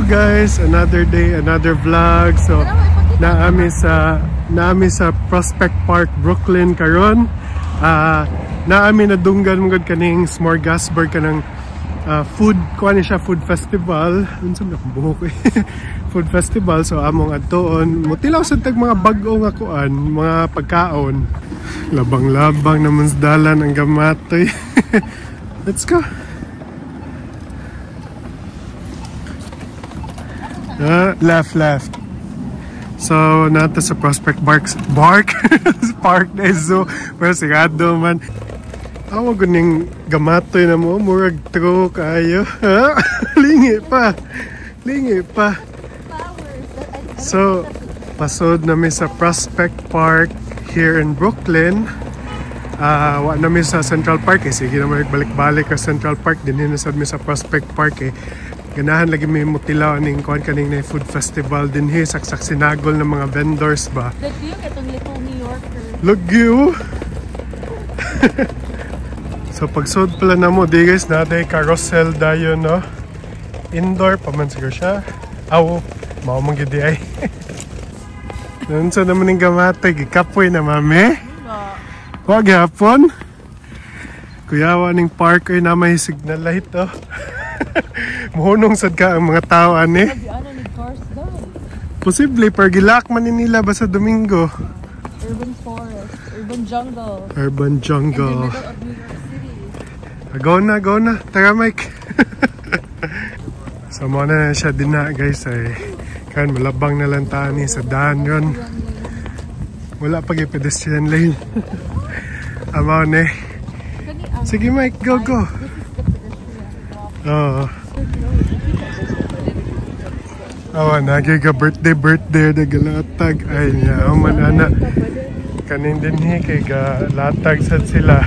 Guys, another day, another vlog. So naami sa Prospect Park, Brooklyn karon. Naami nadunggan mo gud kaning Smorgasburg, kanang food kuan ni siya, food festival. Unsa man akong buhok eh. Food festival, so among adtoon, motilaw sad tag mga bag-o nga kuan, mga pagkaon. Labang-labang naman sa dalan ang gamatoy. Let's go. Left, left. So, nata sa Prospect Park, Park, Park na zoo. Pero sigado man. Awa guning gamatoy na mo, murag true kayo. Ha? Lingi pa. Lingi pa. So, pasod na mi sa Prospect Park here in Brooklyn. Wa na mi sa Central Park eh. Sige na balik-balik ka Central Park. Dinhi na sad mi sa Prospect Park eh. Ganahan lagi mi motilaw aning kuan, kaning na food festival dinhi, saksak sinagol ng mga vendors ba. Lagi katong Little New Yorker. Lagi oh. So pagsud pala na mo di guys, na day carousel dayon no. Indoor pa man siguro siya. Aw, mao man gid ay. Unsa naman ning gamatay, gikapoy na mami? Wa gyapon. Kuyawa ning park ay na may signal light oh. Muhunong sad ka ang mga tao ani. Ano ni cars daw? Posible per gilak man ni nila ba sa Domingo. Urban forest, urban jungle. Urban In the jungle. middle of New York City. Go na, go na. Tara, Mike. So mo na siya din na guys ay kan malabang na lang tani sa daan ron. Wala pa gyud pedestrian lane. Amaw ni. Kani ang Sige Mike, go go. This is the pedestrian walk. Oo. Awa, nagiga birthday birthday na galatag. Ay niya, man ana. Kanin dinhi kay ga latag sad sila.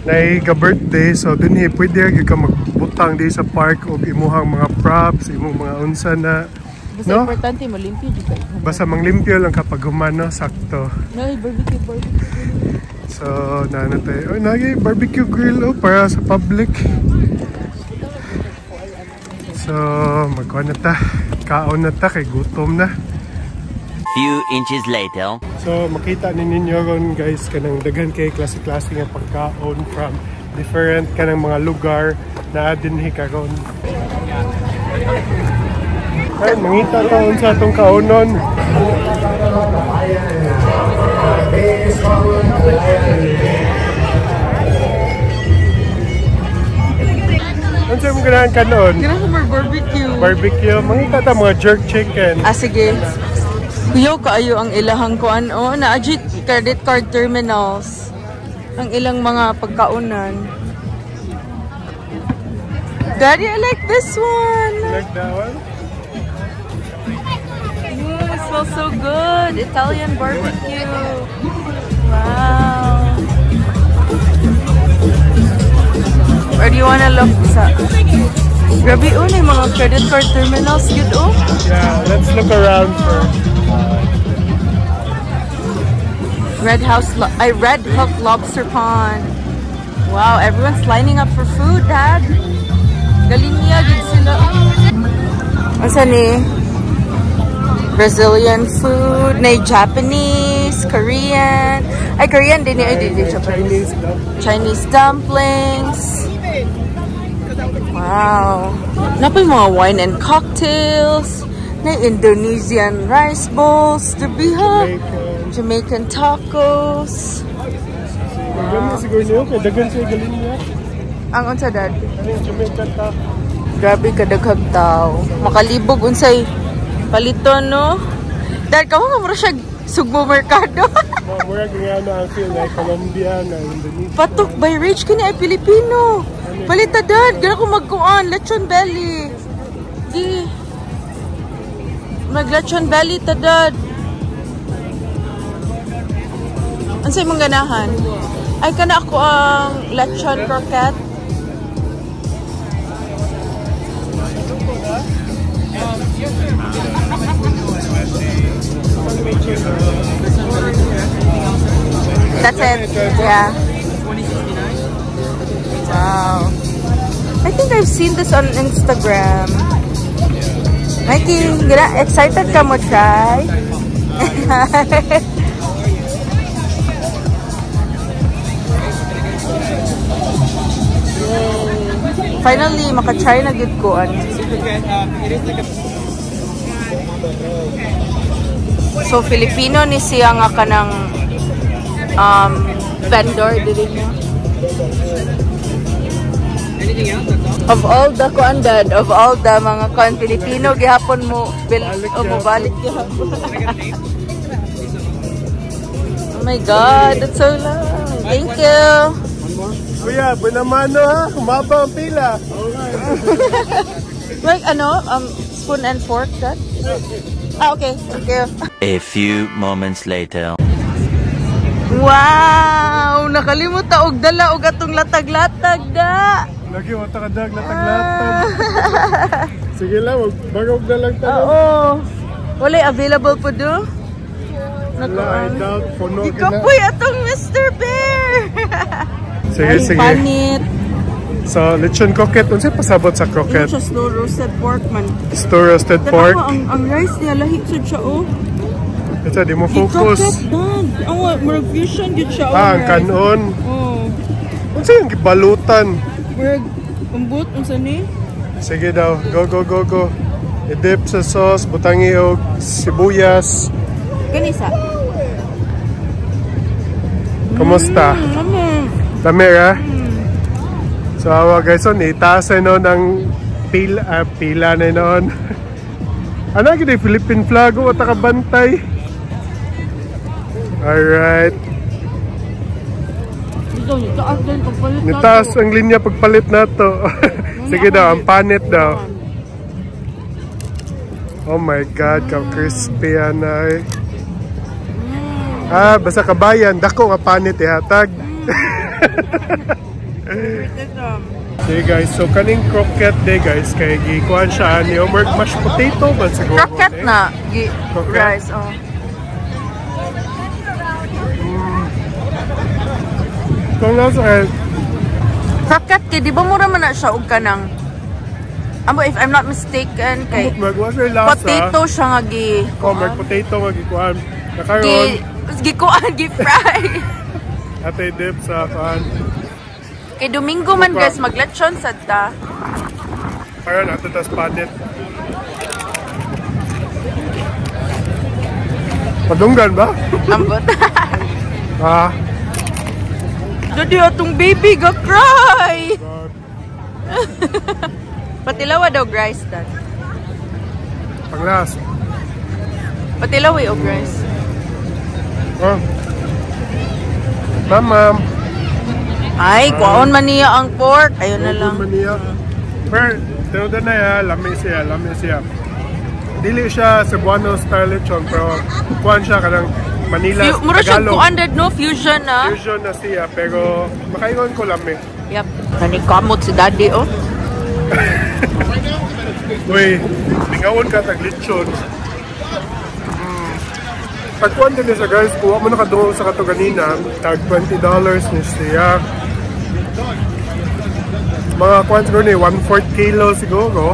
Nay ga birthday, so dinhi pwede gyud ka magbutang di sa park og imuhang mga props, imong mga unsa na. Basta No? importante mo limpyo jud kayo. Basta manglimpyo lang kapag humano, sakto. No, barbecue barbecue. So, nana tayo. Oh, nagi barbecue grill oh, para sa public. So, magkuha na ta. Kaon na ta kay gutom na. Few inches later. So, makita ni ninyo ron guys kanang daghan kay klase-klase nga pagkaon from different kanang mga lugar na dinhi karon. Ay, mangita ta unsa atong kaonon. Unsa imong ganahan kanon? Ganahan ko barbecue. Barbecue. Mangita ta mga jerk chicken. Ah, sige. Kuyaw kaayo ang ilahang kuan oh, naajit credit card terminals. Ang ilang mga pagkaunan. Daddy, I like this one. Like that one? It smells so good. Italian barbecue. Wow. Where do you wanna look sa? Grabe oh, yung mga credit card terminals good oh. Yeah, let's look around first. Red House, ay, Red Hook Lobster Pond. Wow, everyone's lining up for food, Dad. Galinya, gid sila. Asa ni? Brazilian food, na Japanese, Korean. Ay, Korean din ni, ay, di, Japanese. Chinese daw. Chinese dumplings. Wow. Napoy mga wine and cocktails. Na Indonesian rice bowls. Dibiha. Jamaican. Jamaican tacos. Ganun siguro niyo, kay daghan siya galinya. Ang unsa, Dad? Kaning Jamaican taco. Grabe kadaghag tao. Makalibog unsay paliton no. Dad, kamo nga mura siya Sugbo Mercado. Murag nga na ang feel na Colombia na Indonesia. Patok by Rich kini ay Pilipino. Palita dad, gana ko magkuan lechon belly. Di. Mag lechon belly ta dad. Unsay mong ganahan? Ay kana ako ang lechon croquette. That's it. Yeah. Wow. I think I've seen this on Instagram. Mikey, gira, excited ka mo try? Finally, maka-try na gid ko ani. So Filipino ni siya nga kanang vendor diri niya. Of all the kuan dad, of all the mga kuan Filipino gihapon mo bil o mo balik gihapon. Oh my God, that's so long. Thank you. Kuya, buena mano ha. Humaba ang pila. Like ano, spoon and fork that? Ah, okay. Thank you. A few moments later. Wow! Nakalimot ta og dala og atong latag-latag da. Lagi mo kadag latag-latag. Sige lang, magbarog na lang tayo. Oo. Walay available po do? Wala, I doubt. Puno ka na. Ikapoy atong Mr. Bear. Sige, sige. Panit. So, lechon croquette. Unsa pasabot sa croquette? Ito siya slow roasted pork man. Slow roasted pork. Tanawa, ang rice niya lahi sad siya oh. Ito, di mo focus. Croquette dad. Ang murag fusion gyud siya oh. Ah, ang kanon. Oh. Unsa yung gibalutan? Murag umbot unsa ni? Sige daw, go go go go. I-dip sa sauce, butangi og sibuyas. Kani sa. Kumusta? Lami ra? So awa guys, so nitaas na noon ang pila, pila na noon. Ano gid Philippine flag o ta kabantay? Alright. Nitaas ang linya pagpalit nato. Sige daw, ang panit daw. Oh my God, ka crispy anay. Ah, basta kabayan, dako nga panit ihatag. Sige guys, so kaning croquette day guys, kay gikuan siya ni Omar mashed potato man siguro. Croquette na, gi Croquette? Rice oh. Kung nasa kay Croquette kay di ba mura man na siya og kanang amo, if I'm not mistaken kay lasa. Potato siya nga gi Oh, mag potato nga gikuan. Nakaron gi gikuan gi fry. Ate dip sa kuan. Kay Domingo man guys, maglechon sad ta. Karon ato tas panit. Padunggan ba? Ambot. Ah. Dodi atong baby ga cry. Patilawa daw rice dad. Panglas. Patilawa og rice. Oh. Ma'am. Ay, kuwaon man niya ang pork. Ayun na lang. Man niya. Pero, tinuod na ya, lami siya, lami siya. Dili siya Cebuano style lechon, pero kuwan siya kanang Manila, Mura siya Tagalog. kuan dad, no? Fusion na. Fusion na siya, pero makaingon ko lami. Yep. Kani kamot si daddy, oh. Uy, lingawon ka tag lechon. Pagkuan din siya guys, kuha mo nakadungog sa kato ganina, tag $20 ni siya. Mga kuan siguro ni 1/4 kilo siguro.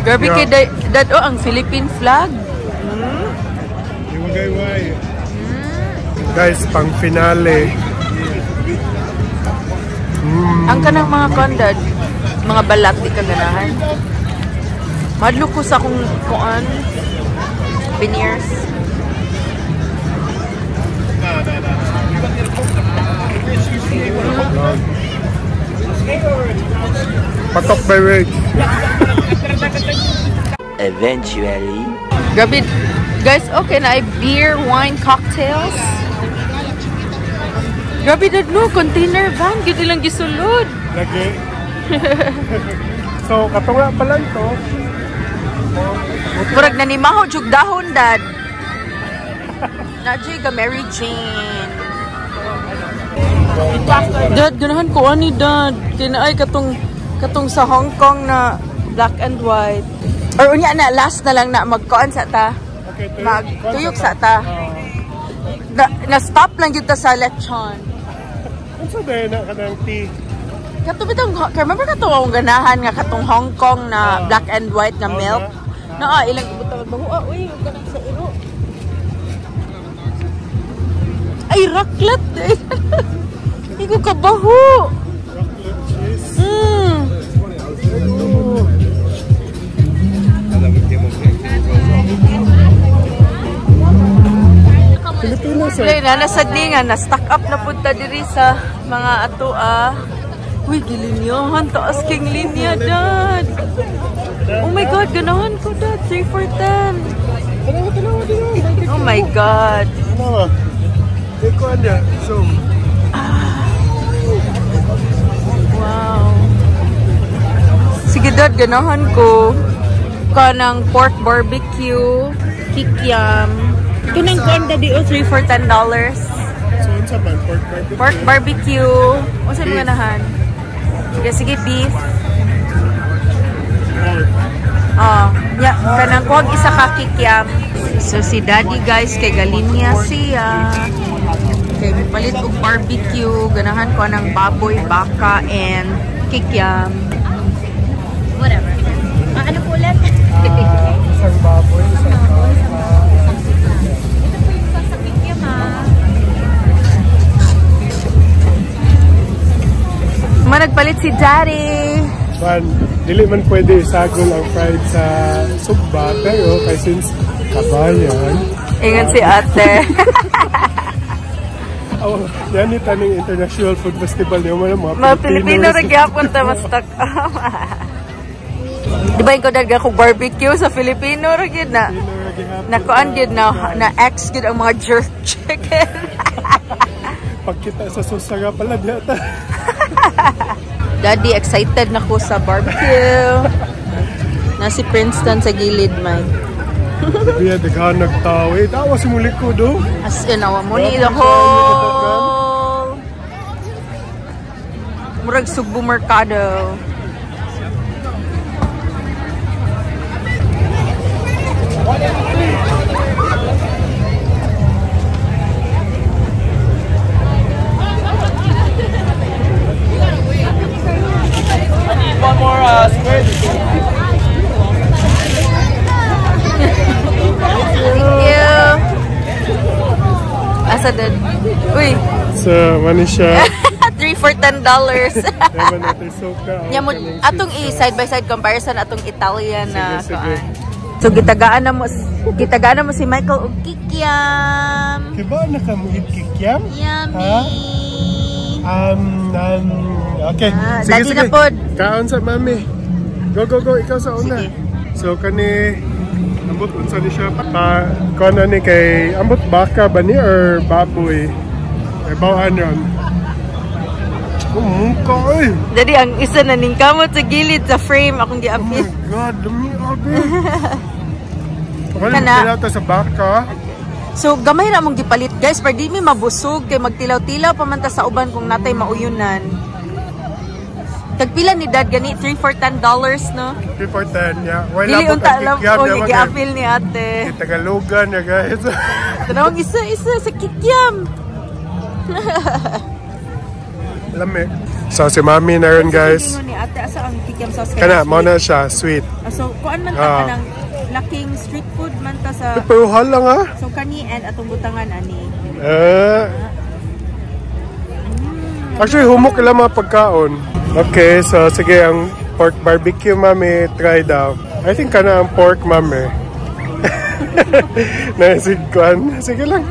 Grabe Yeah. kay dad, oh, ang Philippine flag. Iwagayway. Guys, pang finale. Ang kanang mga kuan dad, mga balat di ka ganahan. Madlo ko sa akong kuan veneers. Patok by Rage. Eventually. Grabe, guys, okay na ay beer, wine, cocktails. Grabe dad no, container van gyud ilang gisulod. Lagi. So, katunga pa lang to. Murag nanimaho jug dahon dad. Nadyoy ka Mary Jane. Dad, ganahan ko ani dad. Kinaay katong sa Hong Kong na black and white. Or unya na last na lang na magkuan sa ta. Okay, tuyok. Mag tuyok sa ta. Na stop lang gyud ta sa lechon. Unsa ba na kanang tea? Kato bitong, remember kato akong ganahan nga katong Hong Kong na black and white nga milk? Naa, ilang ibutang baho. Ah, uy, huwag ka nang sa iro. Ay, raklet! Hindi ko kabaho! Raclette cheese. Oh. Filipino, sir. Wala na, nasad ni nga, na-stack up na punta diri sa mga ato ah. Uy, gilinyahan, taas king linya, Dad. Oh my God, ganahan ko, Dad. 3 for 10. Tanawa, tanawa, tanawa. Oh my God. Tanawa. Eh, kuan niya. Zoom. Wow. Sige, Dad, ganahan ko. Kanang pork barbecue, kikiam. Tunang kuan, Daddy, oh, 3 for $10. So, unsa man? Pork barbecue? Pork barbecue. Unsa mo Beef. Ganahan? Sige, sige, beef. Pork. Oh, yeah, kanang kuwag isa ka kikiam. So si Daddy, guys, kay galinya siya. Kay palit og barbecue, ganahan ko ng baboy, baka and kikiam. Whatever. Ah, ano po ulit? Ah, isang baboy, isang baka. Ito po yung sauce sa kikiam ah. Managpalit si Daddy. Man, dili man pwede isagol ang fried sa sugba, pero kay since kabayan, Ingat si ate. Oh, yan ni taning International Food Festival niyo man mga Mga Pilipino ra gyapon ta mas stuck up. Di ba ikaw dad ko barbecue sa Filipino ra gyud na. Pilipino ra gihapon. Nakuan gyud na na ex gyud ang mga jerk chicken. Pagkita sa susara pala diyata. Daddy, excited na ko sa barbecue. Na si Princeton sa gilid, Mike. Biya daghan nagtawo. Eh, tawa si muli ko do. As in, awa mo ni the whole... Murag Sugbo Mercado. One more square. Thank you. Asa din? Uy, So, mani siya. 3 for $10. Ewan natin suka. Nya mo atong i side by side comparison atong Italian na Sige, sige. kuan. So gitagaan na mo si Michael og kikiam. Diba nakamuhit kikiam? Yummy. Ha? Okay. Ah, Sige, daddy sige. na pod. Kaon sa mami. Go, go, go. Ikaw sa una. Sige. So, kani, ambot unsa ni siya pa, kuan na ni kay, ambot baka ba ni or baboy? Eh, bawaan yun. Oh, mungka eh. Daddy, ang isa na ning kamot sa gilid sa frame akong Oh my giapil. God, lami abi. Okay, Kana. magtilaw ta sa baka. So gamay ra mong gipalit, guys, para di mi mabusog kay magtilaw-tilaw pa man ta sa uban kung natay mauyunan. Tagpila ni Dad gani? 3 for $10, no? 3 for 10, yeah. Why Dili labot unta ang alam kikiam, ko yeah, giapil ni ate. Tagalogan ya, guys. Tanawang isa-isa sa kikiam. Lami. So, si mami na rin, guys. Ingon ni ate asa ang kikiam sauce kay Kana, sweet. mo na siya, sweet. Ah, so kuan man ta kanang laking street food man ta sa Pero hal lang ah. So kani and atong butangan ani. Eh. Actually, humok lang mga pagkaon. Okay, so sige, ang pork barbecue, mami, try daw. I think kana ang pork, mami. Nasigkuan. Sige lang.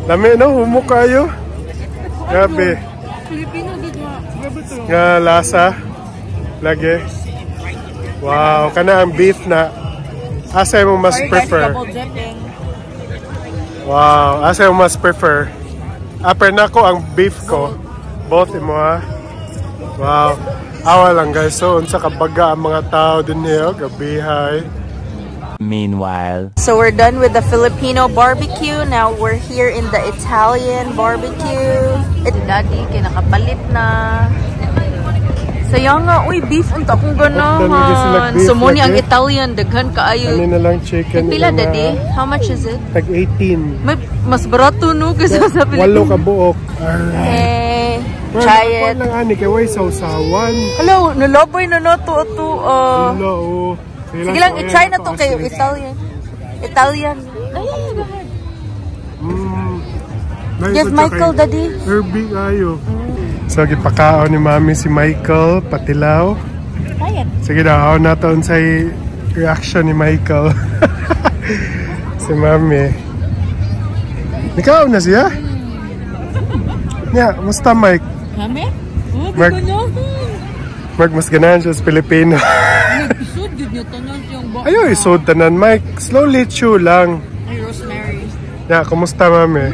Lami, no? Humok kayo. Grabe. Filipino gid nga. Nga lasa. Lagi. Wow, kana ang beef na. Asa mo mas Sorry guys, prefer? double dipping. Wow, asa mo mas prefer? Ah, pero nako ang beef ko. Both imo ha. Wow. Awa lang, guys. So, unsa kabaga ang mga tao din niyo. Gabihay. Meanwhile. So we're done with the Filipino barbecue. Now we're here in the Italian barbecue. It, Daddy, kay nakapalit na. Sayang nga, uy, beef unta akong Often, lagi sila ganahan. beef So mo ni ang lagi. Italian, daghan kaayo. Ano na lang chicken. Pila, ina. Daddy? How much is it? Tag 18. May mas barato no kasi sa Walo Pilipinas. ka buok. Alright. Okay. Pero Try ako it. Lang ani kay way sausawan. Hello, nalaboy na na to ato. Hello. Oh. Sige lang, i-try na to kayo. Italian. Italian. Ay, go ahead. Nice Give at saka Michael, Daddy. Herby kayo. So, gipakaon ni Mami si Michael, patilaw. Try it. Sige daw, na to unsay reaction ni Michael. Si Mami. Nikaon na siya? Ya, musta, Mike? Kami? Oh, Mark. Mark, mas ganahan siya sa Pilipino. Isod gud niyo tanan yung Ayaw, isod tanan, Mike. Slowly chew lang. Ay, rosemary. Ya, kumusta, Mami?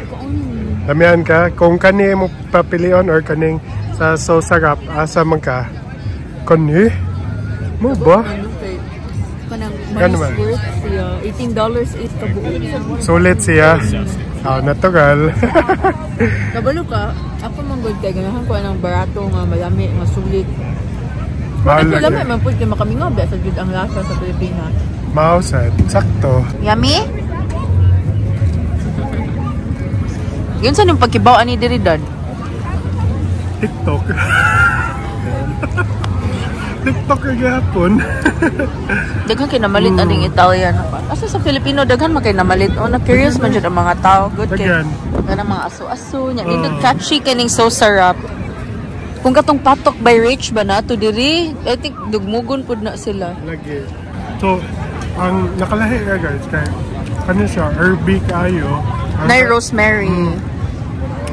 Lamian ka? Kung kani mo papilion or kaning sa so sarap, asa man ka? Kani? Mo ba? Kanang Gano money's man? Worth siya. $18 8 ka buo. Sulit siya. Ah, natural. Kabalo ka, ako man gud kay ganahan ko anang barato nga malami nga sulit. Mahal Ito lami lagi. Man pud kay makamingaw ba sa jud ang lasa sa Pilipinas. Mao sad. Sakto. Yummy? Yun sa nung pagkibaw ani diri, Dad? TikTok. TikTok gahapon. Daghan kay namalit aning Italian. Asa sa Filipino daghan man kay namalit. Oh, na curious man jud ang mga tao. Good kay. Daghan. Kanang mga aso-aso nya. Dito catchy kaning so sarap. Kung katong Patok by Rich ba na to diri, I think dugmugon pud na sila. Lagi. So, ang nakalahi ka guys kay kani siya herby kayo. Ang, Nay rosemary.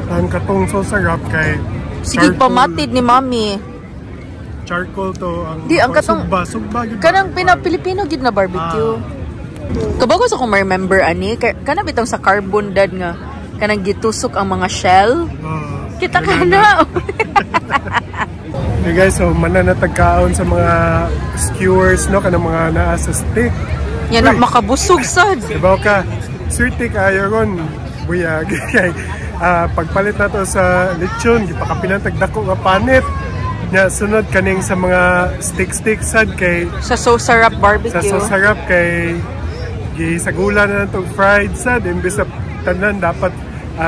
Ang katong so sarap kay Sige pamatid ni Mami. Charcoal to ang Di, ang katong- sugba, sugba gyud ba? Kanang pina-Pilipino gid na barbecue. Kabago sa kong ma-remember ani, kana bitong sa carbon, Dad, nga kanang gitusok ang mga shell. Ah. Kita ka na. Hey guys, so mananatagkaon sa mga skewers, no, kanang mga naa sa stick. Yan na Uy. makabusog sad. Diba ka, swerte kayo ron, buyag. Kay pagpalit na to sa lechon, gipakapilan tagdako nga panit. Nya sunod kaning sa mga stick-stick sad kay Sa so sarap sa barbecue. So sarap kay gisagula na natong fried sad imbes sa tanan dapat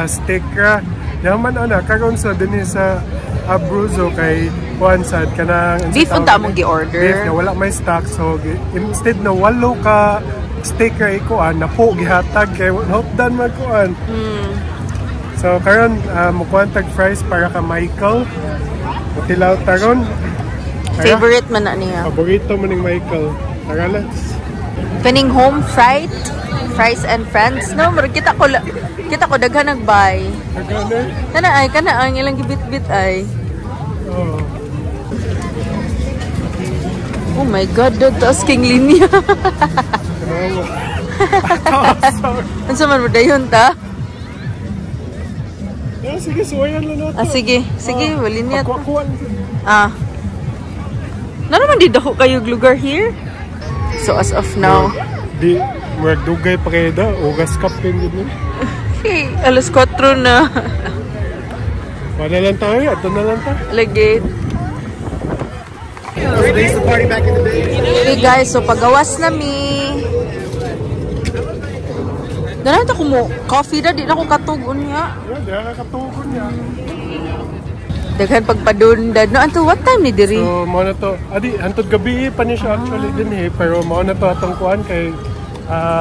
steak ra. Yaman ana karon sa dinhi sa Abruzzo kay kuan sad kanang unsa Beef tawag unta ni? among gi-order. Beef na wala may stock, so instead na walo ka steak ra ikuan na po gihatag kay hopdan man kuan. So karon mukuan tag fries para ka Michael. Mutilaw taron. Tara. Favorite man na niya. Paborito mo ning Michael. Tara, let's. Kaning home fried fries and friends, no, murag kita ko daghan nag-buy. Nagano? Kana ay kana ang ilang gibit-bit ay. Oh. Oh my God, dad, taas king linya. Ano? Sorry. Unsa man mo dayon ta? Ah, sige, suwayan lang nato. Ah, sige. Sige, wali niya. Pagkuha-kuha. Ah. Na naman di dako kayo lugar here? So as of now, Di, murag dugay pa kayo da. Ogas kape yun yun. Hey, alas 4 na. Wala lang tayo. Ato na lang tayo. Lagi. Hey guys, so pagawas na mi. Dala ta ko mo coffee na di na ko katugon niya. Yeah, di ka katugon niya. Daghan pagpadundad. No, until what time ni diri? So, mao na to. Adi, hantod gabi pa ni siya actually din eh. Pero mao na to atong kuan kay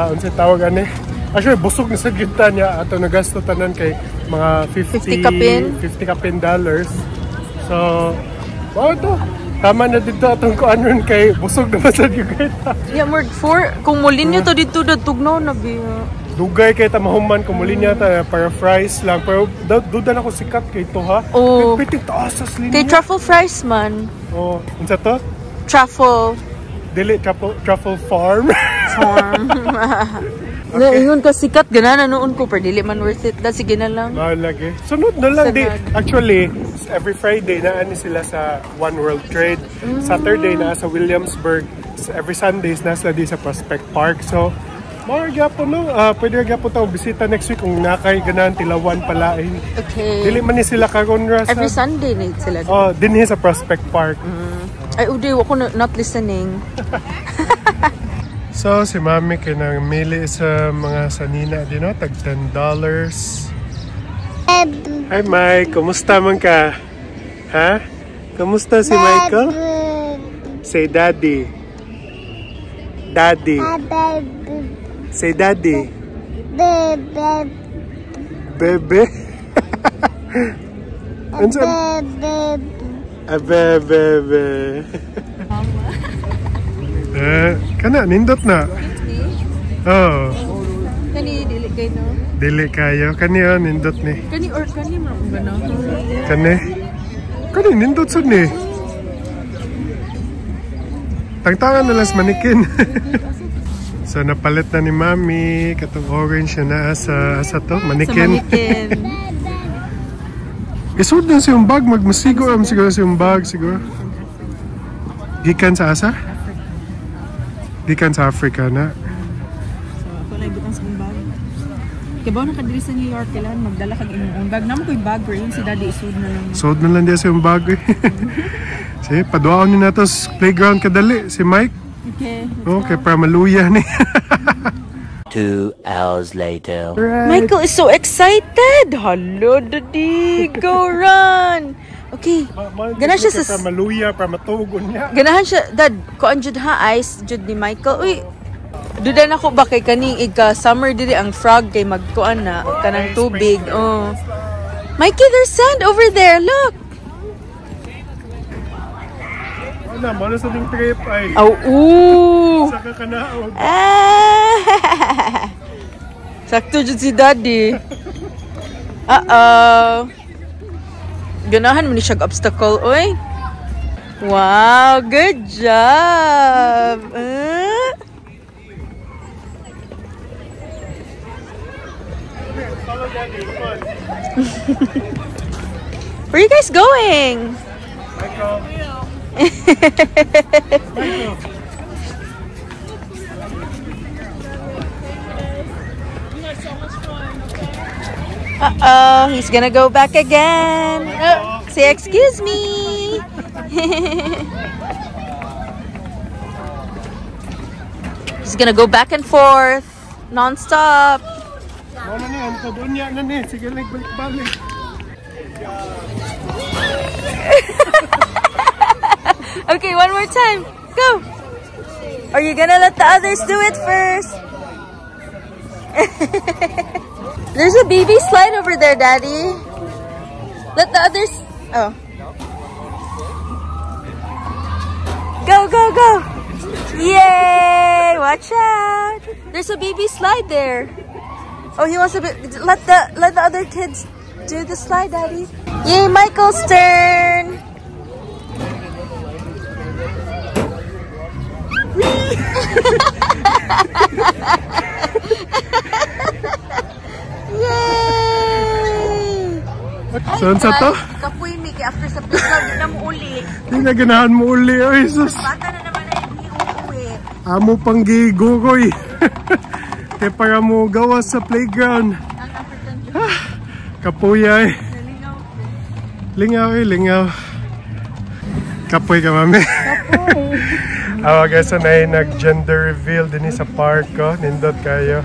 unsay tawag ani? Actually, busog na sa gyud niya ato nagasto tanan kay mga 50 50 kapin? 50 kapin dollars. So, wow to. Tama na dito atong kuan ron kay busog na sa gyud ta. Yeah, murag 4 kung mulinya to dito da tugnaw na biya. Dugay kay ta mahuman kung muli niya ta para fries lang pero duda na ko sikat kay to ha. Oo. Kay piti taas sa linya. Kay truffle fries man. Oh, unsa to? Truffle Dili truffle, truffle farm. Farm. Okay. Ingon ka sikat gana na noon ko pero dili man worth it. Da sige na lang. Mahal lagi. Sunod na lang di. Sunod. Actually, every Friday na ani sila sa One World Trade. Saturday na sa Williamsburg. Every Sundays na sila di sa Prospect Park. So, mao gyapon no. Pwede gyapon tayo bisita next week kung nakay ganahan tilawan pala eh. Okay. Dili man ni sila karon ra sa Every Sunday na sila. Oh, dinhi sa Prospect Park. Ay, uday, ako na, not listening. So, si Mami kay mili sa mga sanina din, no? Tag $10. Hi Mike, kumusta man ka? Ha? Kamusta si Michael? Say daddy. Daddy. Say daddy. Bebe. Unsa? Abe, bebe. Eh, kana nindot na. Oh. Kani dili kay no. Dili kayo kani oh, nindot ni. Kani or kani man akong ganahan. Kani. Kani nindot sad ni. Tangtangan na lang sa manikin. So napalit na ni Mami katong orange na naa sa to manikin. Sa manikin. Isod na siyang bag, magmasigo am siguro siyang bag siguro. Gikan sa asa? Gikan sa Africa na. So ako lang ibutang sa akong bag. Kay ba na ka diri sa New York, kailangan magdala kag imong own bag. Namo koy bag pero yun si Daddy isod na lang. Sold na lang diya sa iyong bag eh. Sige, paduaon ni nato sa playground kadali si Mike. Okay. Okay, para maluya ni. 2 hours later. Right. Michael is so excited. Hello, Daddy. Go run. Okay. Ganahan siya sa Para maluya, para matugon niya. Ganahan siya, Dad. Kuan jud ha, ice jud ni Michael. Uy. Duda na ko ba kay kaning ika summer diri ang frog kay magkuan na kanang tubig. Oh. Mikey, there's sand over there. Look. Ano, mo sa ding trip ay. Oh, ooh. Saka ka na. Oh. Ah! Sakto jud si Daddy. Uh-oh. Ganahan mo ni siya obstacle, oy. Wow, good job. Follow Daddy, come on. Where are you guys going? Michael. Michael. Uh-oh, he's gonna go back again. Oh, say excuse me. He's gonna go back and forth, non-stop. Okay, one more time. Go. Are you gonna let the others do it first? There's a baby slide over there, Daddy. Let the others... Oh. Go, go, go. Yay! Watch out. There's a baby slide there. Oh, he wants to be... Let the other kids do the slide, Daddy. Yay, Michael's turn. Yay! Saan sa to? Kapuy mi kay after sa playground di na mo uli. Di na ganahan mo uli. Ay, sus. Bata na naman ay hindi uuwi. Amo pang gigugoy. Kaya para mo gawas sa playground. Ang African Kapuya eh. Lingaw eh, lingaw. Kapoy ka, Mami. Kapoy. Awa guys, so na nag-gender reveal din sa park ko. Nindot kayo.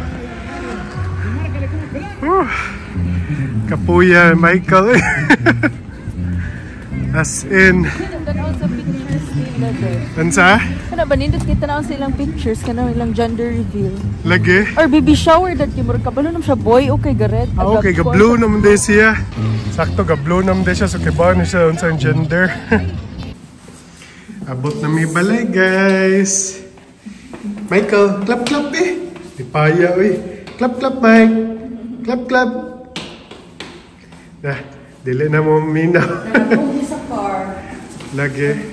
Whew. Kapuya, Michael. As in. Ansa? Kana ba nindot kita na sa ilang pictures kana ilang gender reveal. Lagi. Or baby shower that kay murag kabalo nam siya boy okay ga red. Ah, okay, ga blue naman din siya. Sakto ga blue naman din siya so kay ba ni siya unsang gender. Abot na may balay, guys. Michael, clap clap eh. Di paya oy. Clap clap Mike. Clap clap. Nah, dili na mo minaw. Sa car. Lagi.